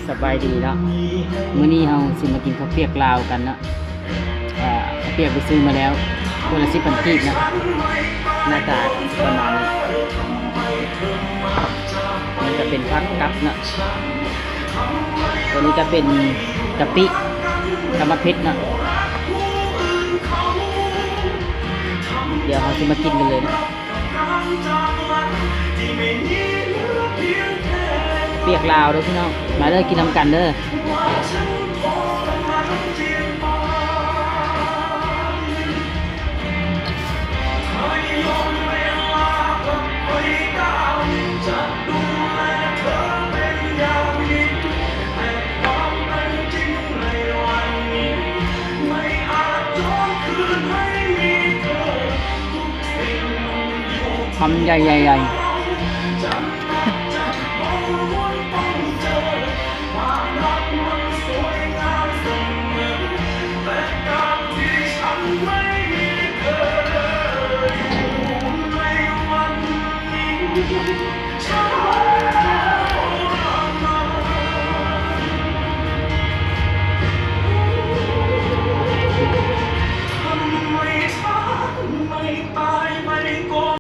ສະບາຍດີເນາະ ມື້ນີ້ເຮົາຊິມາກິນເຂົ້າປຽກລາວກັນເນາະ. ເອີ ເຂົ້າປຽກໄປຊື້ມາແລ້ວ ຖ້ວຍລະສິບພັນກີບເນາະ. ໜ້າຕາຊິປະມານນີ້ ນີ້ກະເປັນຜັກກັບເນາະ. ໂຕນີ້ກະເປັນກະປິກັບໝາກເຜັດເນາະ. ດຽວເຮົາຊິມາກິນກັນເລີຍເນາະ. ປຽກລາວເດີພີ່ນ້ອງ ມາເດີ ກິນນຳກັນເດີ. ຄຳໃຫຍ່ໆໆ. ເ